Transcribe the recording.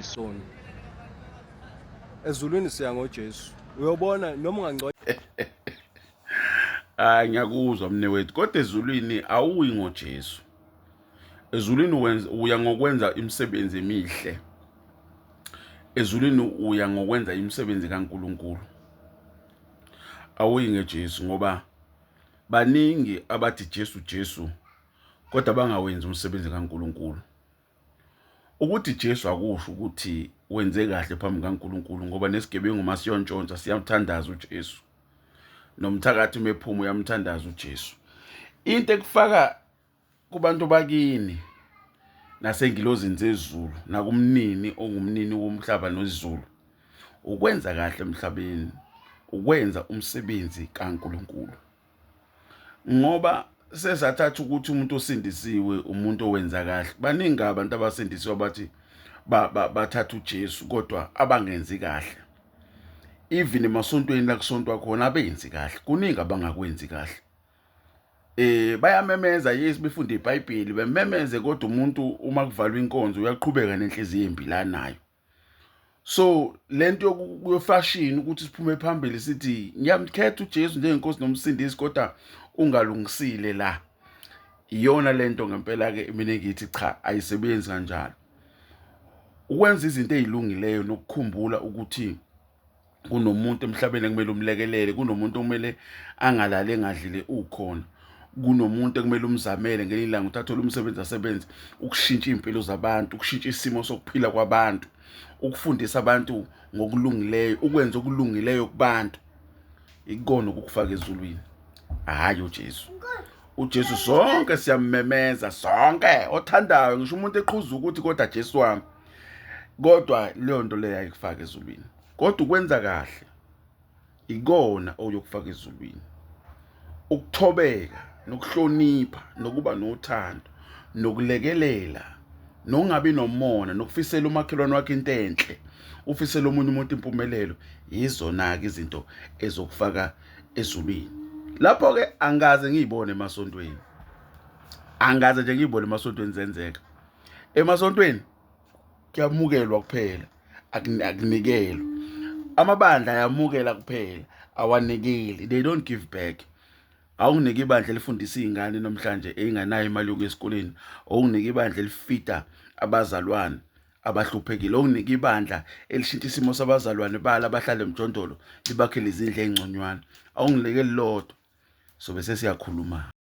Isoni. Ezulwini siya ngoJesu. Uyobona noma ungangcwatshwa Hayi, ngiyakuzwa mnewethu, kodwa ezulwini awuyi ngoJesu. Ezulwini wenza, uya ngokwenza imisebenzi emihle. Ezulwini uya ngokwenza imisebenzi kaNkuluNkulu. Awuyi ngeJesu, ngoba baningi abathi Jesu Jesu kodwa bangawenzi umsebenzi kaNkuluNkulu. Ukuthi Jesu akusho ukuthi wenze kahle phambi kaNkuluNkulu, ngoba nesigebengu masiyontshontsha siyamthandaza uJesu. Nomthakathi mephuma uyamthandaza uJesu. Into ekufaka kubantu bakini nasengilozini zezulu nakumnini ongumnini womhlaba nezulu ukwenza kahle emhlabeni, ukwenza umsebenzi kaNkuluNkulu. Ngoba sesathatha ukuthi umuntu osindisiwe umuntu owenza kahle. Baningi abantu abasindisiwe abathi bathatha uJesu kodwa abangenzi kahle. Even emasontweni la kusontwa khona abenzi kahle, kuningi abangakwenzi kahle. Bayamemeza, yes, befunde iBhayibheli bememeze, kodwa umuntu uma kuvalwa inkonzo uyaqhubeka nenhliziyo embi la nayo. So lento yofashion ukuthi siphume phambili sithi ngiyamkhetha uJesu njengenkosi nomsindisi kodwa ungalungisile la, iyona lento ngempela ke mina ngithi cha, ayisebenzi kanjalo. Ukwenza izinto ezilungileyo nokukhumbula ukuthi kunomuntu emhlabeni ekumele umlekelele, kunomuntu okumele angalali engadlile ukhona, kunomuntu ekumele umzamele ngelinye ilanga uthathele umsebenzi asebenze, ukushintsha iy'mpilo zabantu, ukushintsha isimo sokuphila kwabantu, ukufundisa abantu ngokulungileyo, ukwenza okulungileyo kubantu, ikona ukukufaka ezulwini, hhayi uJesu. UJesu sonke siyamemeza sonke, othandayo, ngisho umuntu eqhuza ukuthi kodwa Jesu wami, kodwa leyo nto leyo ayikufaka ezulwini. Kodwa ukwenza kahle ikona okuyokufaka ezulwini. Ukuthobeka nokuhlonipha nokuba nothando nokulekelela nokungabi nomona nokufisela umakhelwane wakhe into enhle, ufisela omunye umuntu impumelelo, yizona-ke izinto ezokufaka ezulwini. Lapho-ke angikaze ngiyibone emasontweni, angikaze nje ngiyibone emasontweni zenzeka. Emasontweni kuyamukelwa kuphela, akunikelwa. Amabandla ayamukela kuphela, awanikeli, they don't give back. Awunginike ibandla elifundisa iy'ngane namhlanje ey'nganayo imali yokuya esikoleni, awunginike ibandla elifida abazalwane abahluphekile, awunginike ibandla elishintsha isimo sabazalwane balo abahlala emjondolo libakhele izindlu ey'ngconywana, awunginike elilodwa, sobe sesiyakhuluma.